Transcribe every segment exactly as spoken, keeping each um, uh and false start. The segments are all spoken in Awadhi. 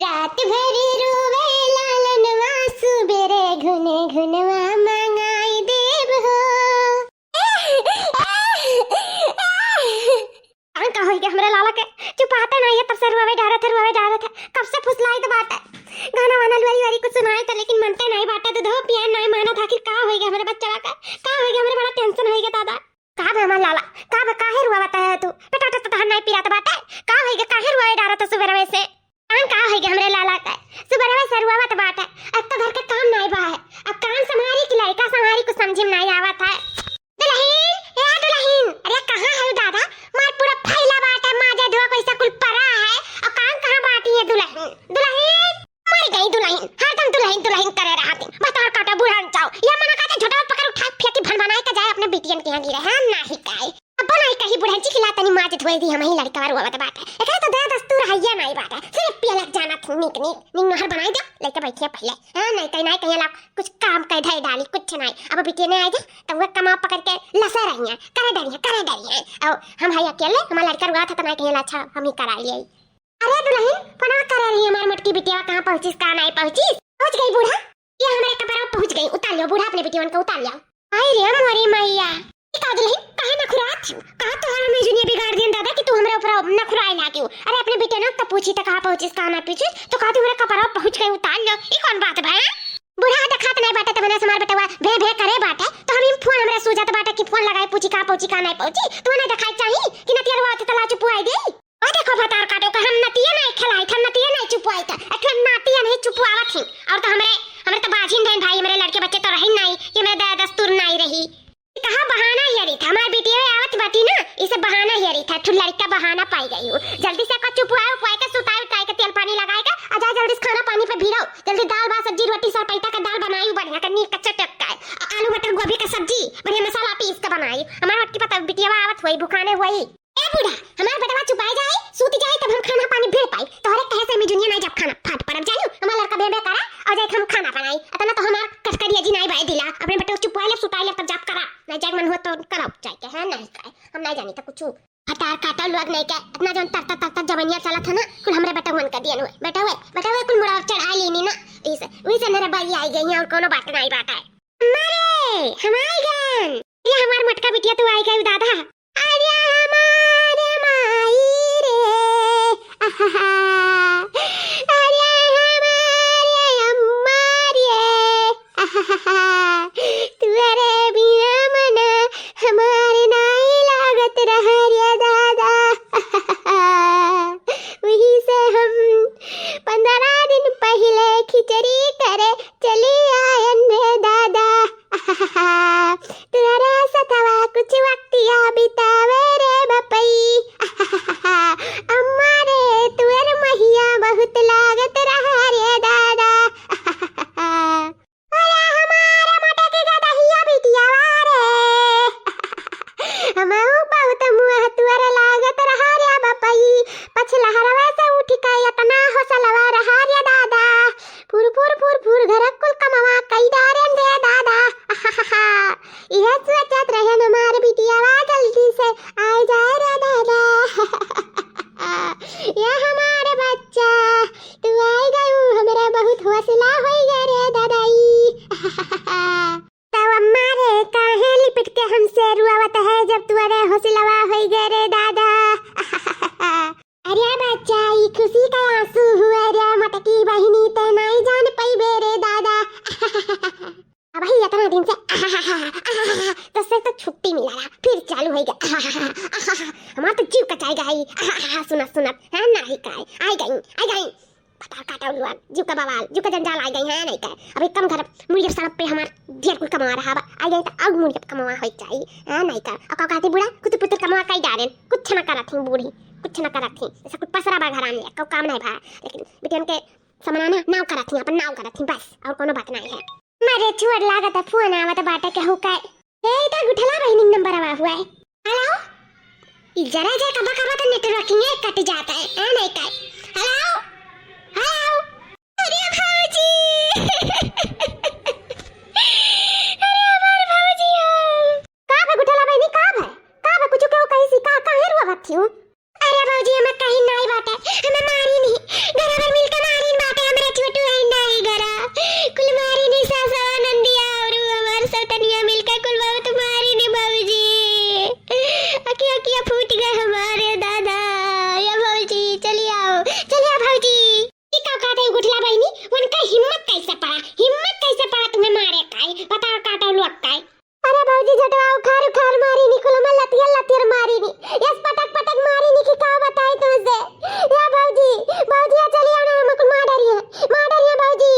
रात भर रोवे लालनवा, सुबेरे घुन घुनवा मंगाई देब हो। का, का होई गे हमरे लाला के? चुपाते नाई है, तब से रुआवे डारत है, रुआवे डारत है। कब से फुसलाइत बाटे। गाना वाना लुआरी वारी कुछ सुनाइत है, लेकिन मनते नाई बाटे। दूधो पियाए नाई मानत। आखिर का होई गे हमरे बच्चवा के? का होई गे हमरे? बड़ा tension होई गे दादा। का बे हमार लाला? का बे, काहे रुआवत है तू? पेटवा तो तोहार नाई पिरात बाटे। का होई गे, काहे रुआवे डारत है सुबेरवे से? कान का होई गे हमरे लाला के? सुबेरवे से रुआवत बाटे। अब तो घर के काम नाई बा है। अब काम संभारी कि लड़का संभारी, कुछ समझी में नाई आवत है। दुलहिन, ए दुलहिन, अरे कहाँ है दादा? मार पूरा फैला बाटे, माजे धोआ कैसा कुल परा है। और काम कहाँ बाटी है दुलहिन? दुलहिन, मर गई दुलहिन, हरदम दुलहिन दुलहिन करे रहती। बताओ काटा बुढ़ान चाहो, या मना कहते झोटा पकड़ उठा फेंकी भन बनाए के जाए अपने बिटियन के यहाँ गिरे, हाँ नाहीं काए। अब नाहीं कही बुढ़ान चिखला तनी माजे धोए दी, हमही लड़का रोवत बाटे। एकरा तो दया दस्तूर हइया नाहीं बाटे, सिर्फ पियलक जाना थी नीक नीक, नीक नहर बनाई दे, लेके बैठिया पहले। हाँ नाहीं कहीं, नाहीं कहीं ला कुछ काम कह धई डाली, कुछ नाहीं। अब बिटियन आ जा, तब वह कमा पकड़ के लसा रही हैं, करे डरी हैं, करे डरी हैं। और हम है अकेले, हमार लड़का रोवत है तो नाहीं कहीं ला, अच्छा हम ही करा लिए। अरे दुलहिन, फोनवा करे रही हमार मोटकी बिटिया, कहाँ पहुँचिस, कहाँ नाहीं पहुँचिस? पहुँच गई बूढ़ा, ये हमरे कपड़वा पहुँच गई, उतार लियो बूढ़ा अपने बिटियन के, उतार लियो। आई रे मोरी मैया, ई का दुलहिन, काहे नखुरात हूँ? कहाँ तोहार हमें जुनिया बिगाड़ दियन दादा कि तू हमरे ऊपर नखुराए लागी हो? अरे अपने बिटियन तो पूछी तो कहाँ पहुँचिस, कहाँ नाहीं पहुँचिस, तो कहा तू हमरे कपड़वा पहुँच गई, उतार लियो, ई कौन बात भा? बूढ़ा देखात नाहीं बाटे, तब ना हमार बेटवा भे भे करे बाटे, तो हम फोन हमरे सूझत बाटे कि फोन लगाए पूछी कहाँ पहुँची, कहाँ नाहीं पहुँची, तू ना देखाए चाही कि नतिया रोवत तो ला चुपवाई दे। ओ देखो भतार काटो का हम नतिया नाहीं खेलाइत, हम नतिया नाहीं चुपवाइत, अठुआ नातिया नाहीं चुपवावत ही। और तो हमरे, हमरे तो बाझिन रहन भाई, हमरे लड़के बच्चे तो रहिन नाहीं, कि हमरे दया दस्तूर नाहीं रही। कहाँ बहाना हेरी था, हमार बिटिया आवत बाटी ना, इसे बहाना हेरी था, ठु लड़का बहाना पाई गई हूँ। जल्दी से का चुपवाए उपवाए के, सुताए उताए के, तेल पानी लगाए के, आ जा जल्दी से खाना पानी पे भिड़ाओ, जल्दी दाल भात सब्जी रोटी सरपैता का दाल बनाई बढ़िया का, नीक का चटक का, आ-, आलू मटर गोभी का सब्जी बढ़िया मसाला पीस के बनाई। हमार मोटकी पता बिटिया आवत हुई, भुखाने हुई। ए बूढ़ा, हमार बेटवा चुपाए जाए, सूत जाए, तब हम खाना पानी भिड़ पाई। तोहरे कहे से मिजुनिया नाहीं जब खाना फाट पड़ब, जानू, हमार लड़का बेबे करा और जाए हम खाना बनाई। अतना तो हमार कटकरिया जी नाहीं बाए दिला, अपने बेटवा चुपाए ले, सुताए ले, तब जाप करा, नाहीं जाए मन हुआ तो कराओ जाए के, है नाहीं काए, हम नाहीं जानी था कुछ। हटार काटा लोग नाहीं के, इतना जौन तरतर तरतर जवनिया चलत है ना, कुल हमरे बेटवन का दियन हुए। बेटवे, बेटवे कुल मुड़ा चढ़ा लेनी ना, इसे, वही से मेरे बाई आई गई है और कोनो बात नाहीं बात है। मारे, हम आई गन। ये हमार मोटका बिटिया तू आई गई दादा। अरे हमारे माई रे, आहा। अरे हमारे अम्मा रे, आहा। तुअरे बिना मना हमारे नाई लागत रहा रे दादा। वही से हम पन्द्रह दिन पहिले खिचड़ी करे चली आयन रे दादा। तुहरे सथवा कुछ वक्तिया बितावे रे बपई। अम्मा रे, तुअर महिया बहुत लागत रहा रे दादा। अरे हमारे मटक के दहिया बिटियावा रे। हमहू बहुत मुँह तुअर लागत रहा रे बपई। पछलहरवा से उठ के इतना हौसलवा रहा रे दादा। फुर फुर फुर फुर घर कुल कमवा कई डारेन रे दादा। इहे सोचत रहेन हमार बिटियावा जल्दी से आए जाए रे दादा। या हमार बच्चा, तू आए गयू, हमरा बहुत हौसला होई गए रे दादाई। तब अम्मा रे काहे लिपट के हमसे रुआवत है जब तुअरे हौसलवा होई गए रे दादा। अरे बच्चा, ई खुशी का आंसू हुआ रे मोटकी बहिनी, ते नाई जान पइबे रे दादा। अब ही इतना दिन से तो से तो छुट्टी मिला रहा, फिर चालू हो गया। हमार तो जीव कचाई गई। सुनत सुनत, हाँ, नाहीं काए, आई गई, आई गई। पता काटा उलुआ, जीव का बवाल, जीव का जंजाल आई गई, हाँ, नाहीं काए। अब एक कम घर मुड़िया सड़क पे हमार ढेर कुल कमावा रहा बा, आई गई तो अब मुड़िया कमावा होई चाहिए, हाँ, नाहीं काए। और का कहती बूढ़ा, कुछ पुत्र कमावा कई डारेन, कुछ ना करत ही बूढ़ी, कुछ ना करत ही, ऐसा कुछ पसरा बा घर आने, कौ काम नाहीं भा, लेकिन बिटियन के समनाना नाव करत ही, अपन नाव करत ही, बस, और कोनो बात नाहीं है। मारे छुअर लागत है, फोन आवत बाटे केहू का। ए, इधर गुठला बहिनी नंबर आवा हुआ है। हेलो? ई जरा जा कबा कबा तो नेटवर्किंग कट जाता है, है नाहीं काए? हेलो? हेलो? अरे भौजी! अरे हमार भौजी हो! का बा गुठला बहिनी, का बा? का बा, कुछ केहू कही सी का, काहे रोवत थी हूँ? अरे भौजी, हमें कहीं नाहीं बाटे, हमें मारी नहीं, घर भर मिलके मारी नहीं, आई, पता काटा लुअक्का है। अरे भौजी, झटवा उखार उखार मारी नी, कुल में लतियर लतियर मारी नी। यस पटक पटक मारी नी कि का बताई तुमसे। या भौजी, भौजी, आ चली आओ ना, हम कुल मार डरी है, मार डरी है भौजी।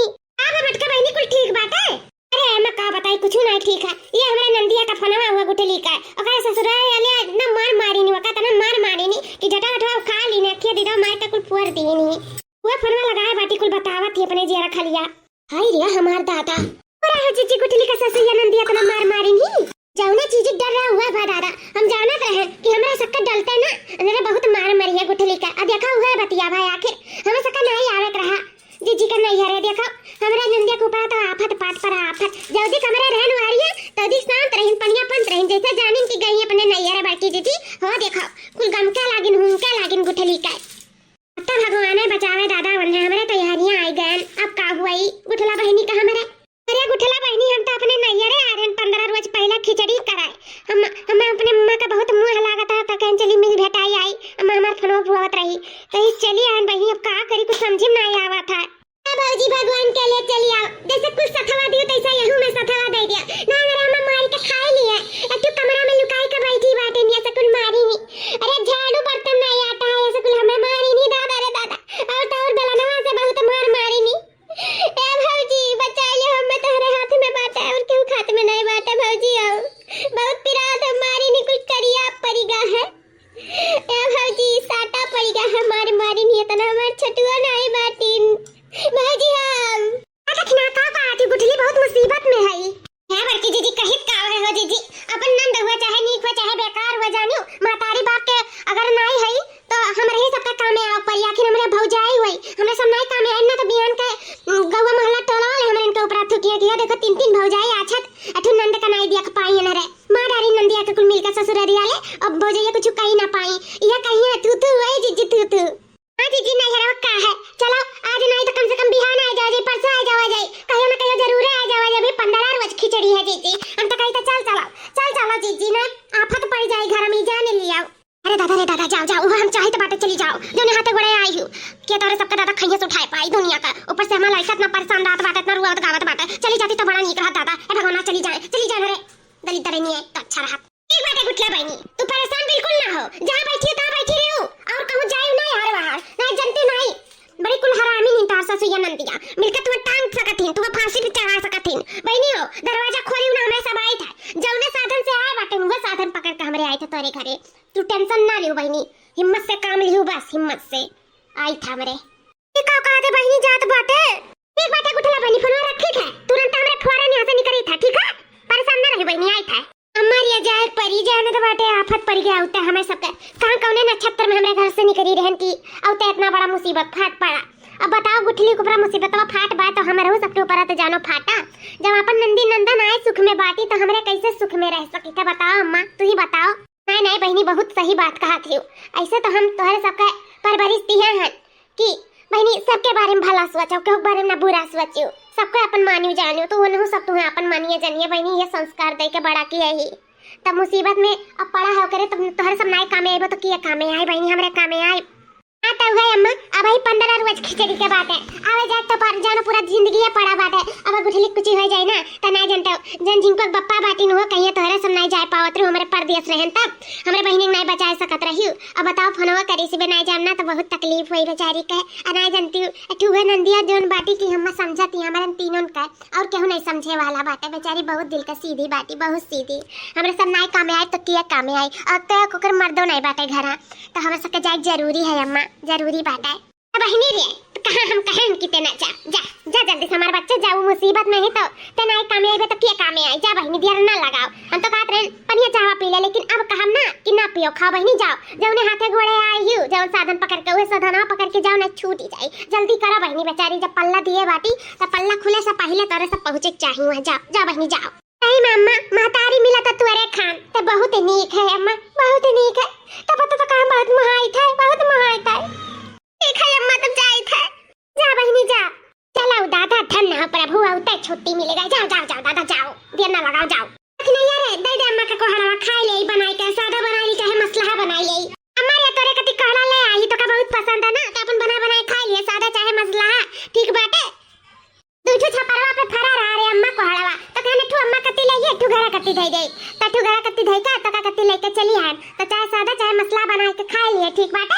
आ बे मटका बहिनी, कुल ठीक बाटे? अरे, एमा का बताई, कुछु नाई ठीक है। ये हमरे नंदिया का फोनवा हुआ गुठली का, ओकरे ससुरा वाले इतना मार मारी नी, वका इतना मार मारी नी कि झटा उठवा उखा ली ने, अखिया दीदा मार के कुल पुअर दी नी। हुआ फोनवा लगाए बाटी, कुल बतावत ही अपने जियरा खलिया। हाय रे हमार दादा। अरे हो जीजी, गुठली का ससुरा नंदिया इतना मार मारी नी। जौना चीज डर रहा हुआ बा दादा, हम जानत रहे कि हमरा सक्का डलते ना, हमरा बहुत मार मरिया गुठली का। अब देखा हुआ बतिया भाई, आखिर हमरा सक्का नहीं आवे के रहा। जीजी का नैहर है, देखो, हमरा नंदिया के ऊपर तो आफत पात पर आफत। जल्दी कमरे रहन वाली है, तल्दी शांत रहिन, पनिया पंत रहिन, जैसे जानिन कि गई अपने नैहर है बड़की जीजी। हो देखो, कुल गम के लागिन, हुम के लागिन गुठली का। अब तो भगवान है बचावे दादा, वन्हे हमरे तैयारियां आई गयन। अब का हुआ ई गुठला बहिनी का हमरे? अरे गुठला बहिनी, हम तो अपने नैहरे आ रहन, पंद्रह रोज पहला खिचड़ी कराए। हम, हम अपने अम्मा का बहुत मुँह लागत है, तो कहन चली मिल भेटाई आई। अम्मा हमार फोनवा बुआवत रही, कही चली आन बहिनी, अब का करी, कुछ समझी में नहीं आवत है। ए भौजी, भगवान के लिए चली आओ, जैसे कुछ सथवा दियो तैसा यहू में सथवा दे दिया। ना मेरे अम्मा मारी के खाए लिए, एक ठो कमरा में लुकाई के बैठी बाटे, ये से कुल मारी नी। अरे झाड़ू बर्तन नहीं आता है, ये से कुल हमें मारी नी दादा रे दादा। और तो और बेलनवा से बहुत मार मारी नी। ए भौजी, बचाई ले, हमें तोहरे हाथ में बाटे, और केहू खात में नहीं बाटे भौजी। आओ, बहुत पिरात है, मारी नी कुल करिया परिगा है। ए भौजी, साटा पड़ी गा हमार मारी नी, इतना हमार छटुआ नाई बाटिन। भौजी हम। आ देखी ना, का कहत ही गुठली बहुत मुसीबत में है। हे बड़की जीजी, कहित का है हो जीजी, अपन नंद हुआ चाहे नीक हुआ चाहे बेकार हुआ जानियो, महतारी बाप के अगर नाई है तो हमरे ही सबका कामे आवे पड़ी। आखिर हमरे भौजाई हुई, हमरे सब नाई कामे आई ना तो बिहान के, उम, गौवा मोहल्ला टोला वाले हमरे इनके ऊपर थूकिया कि देखो तीन तीन भौजाई आछत, अठू नंद का नाई दिया के पाई ना रे। मार डारी नंदिया के कुल मिलकर ससुररिया ले, अब भौजैया कुछ कही ना पाई। यह कहिए तू तू, वही जीजी तू तू। हाँ जीजी, नैहरवा का है, चलो आज नहीं तो कम से कम बिहान आ जाओ जी, परसों आ जाओ जाई, कहियो ना कहियो जरूर आ जाओ जाई। अभी पंद्रह रोज खिचड़ी है जीजी, हम तो कही तो चल चलो, चल चलो जीजी, ना आफत पड़ जाई घर में, जाने लियाओ। अरे दादा रे दादा, जाओ जाओ, वहाँ हम चाहे तो बाटे चली जाओ, जौने हाथे गोड़े आई हूँ। के तोरे सबका दादा खैया से उठाए पाई दुनिया का, ऊपर से हमारा लड़का इतना परेशान रहत बाटे, इतना रुआवत गावत बाटे, चली जाती तो बड़ा नीक रहत दादा। ए भगवान, ना चली जाए, चली जाए रे। दलित दरे नहीं है तो अच्छा रहा। एक बात है गुठला बहिनी, तू परेशान बिल्कुल ना हो, जहाँ बैठी हो तहाँ बैठी रहो, और कहूँ जाए ना यार बाहर, नहीं जनते नहीं। बड़ी कुल हरामी नी तार ससुया नंदिया, मिलके तुम्हें टांग सकत हिन, तुम्हें फांसी पे चढ़ा सकत हिन। बहिनी हो, दरवाजा खोली ना, हमें सब आई था, जौने साधन से आए बाटे, वह साधन पकड़ के हमरे आई थे तोरे घरे। तू टेंशन ना लियो बहिनी, हिम्मत से काम लियो बस, हिम्मत से। आई था हमरे। ये का कहा दे बहिनी जात बाटे? ठीक बाटे गुठला बहिनी, फोनवा रखी थे, तुरंत हमरे फौरन यहाँ से निकली था, ठीक है? परेशान ना रही बहिनी, आई था। अम्मा रिया जाए परी जाने तो बाटे, आफत पड़ गया होता हमें सबके। कहाँ कौने नक्षत्र में हमरे घर से निकली रहन की, औते इतना बड़ा मुसीबत फाट पड़ा। अब बताओ गुठली के ऊपर मुसीबत फाट बा तो हमरे सबके ऊपर तो जानो फाटा। जब अपन नंदी नंदन आए सुख में बाटी तो हमरे कैसे सुख में रह सकी थे, बताओ अम्मा, तू ही बताओ। नहीं नहीं बहिनी, बहुत सही बात कहत हियो। ऐसे तो हम तोहरे सबके परवरिश दिहे हन कि बहिनी सबके बारे में भला सोचो, केहू के बारे में ना बुरा सोचियो, सबके अपन मानियो जानियो, तो उनहु सब तुम्हें अपन मानिए जानिए बहिनी, ये संस्कार दे के बड़ा किए ही। तब मुसीबत में अब पड़ा है करे, तब तोहरे सब नाई कामे आइबो तो किए कामे आई बहिनी, हमरे कामे आई। हाँ तो उहे अम्मा, अब ही पंद्रह रोज खिचड़ी के बात है, आवे जाए तो पर जानो पूरा जिंदगी है पड़ा बात है। अब गुठली कुची हो जाए ना तो ना जानते हो, जन जिनको बप्पा बाटी नु कहिए तोहरे सब नाई जाए पावत रहू, हमरे परदेस रहन तब हमरे बहिनी के नाई बचाए सकत रही। अब बताओ फोनवा करी से नाई जाम ना तो बहुत तकलीफ हुई बेचारी के। आ नाई जानती हूँ, ठुए नंदिया जोन बाटी की हम समझती हमारे तीनों का, और केहू नहीं समझे वाला बाटे। बेचारी बहुत दिल का सीधी बाटी, बहुत सीधी। हमरे सब नाई कामे आई तो किया कामे आई, और तो ओकर मर्दो नहीं बाटे घरा, तो हमरे सबके जाए जरूरी है अम्मा, जरूरी बाटे। ए बहिनी रे, तो कहाँ हम कहें कि ते ना जा, जा, जा जल्दी से हमारे बच्चे जा, वो मुसीबत में ही तो ते नाई कामे आई बे तो किया कामे आई, जा बहिनी देर ना लगाओ। हम तो कहत रहे पनिया चाहवा पी ले, लेकिन अब कहम ना कि ना पियो, खाओ बहिनी जाओ, जौने हाथे गोड़े आई हूँ, जौन साधन पकड़ के, उहे साधनवा पकड़ के जाओ, ना छूट ही जाई। जल्दी करो बहिनी, बेचारी जब पल्ला दिए बाटी तो पल्ला खुले से पहले तोरे सब पहुँचे के चाहिए वहाँ। जाओ, जाओ बहिनी जाओ। सही में अम्मा, महतारी मिला तो तुअरे खान, तो बहुत नीक है अम्मा, बहुत नीक है। तो पता तो काम बहुत मुहाई था, बहुत मुहाई था। ठीक है अम्मा, तब जाई था। जा बहिनी जा। चलाओ दादा, धन हो प्रभु, औते छुट्टी मिलेगा। जाओ, जाओ, जाओ दादा, जाओ, देर ना लगाओ, जाओ। नहीं यार, दे दे अम्मा के कोहड़वा, खाए ले बनाई के, सादा बनाई ले चाहे मसलहा बनाई ले। अम्मा रे, तोरे कति कोहड़ा ले आई, तो का बहुत पसंद है ना, तो अपन बना बनाए खाए लिए, सादा चाहे मसलहा, ठीक बाटे। दू ठो छपरवा पे फरा रहा रे अम्मा कोहड़वा, तो कहने धई दे, तठू गरा कत्ती धई का, तो का कत्ती लेके चली आन, तो चाहे सादा चाहे मसला बनाए के खाए लिए, ठीक बाटे?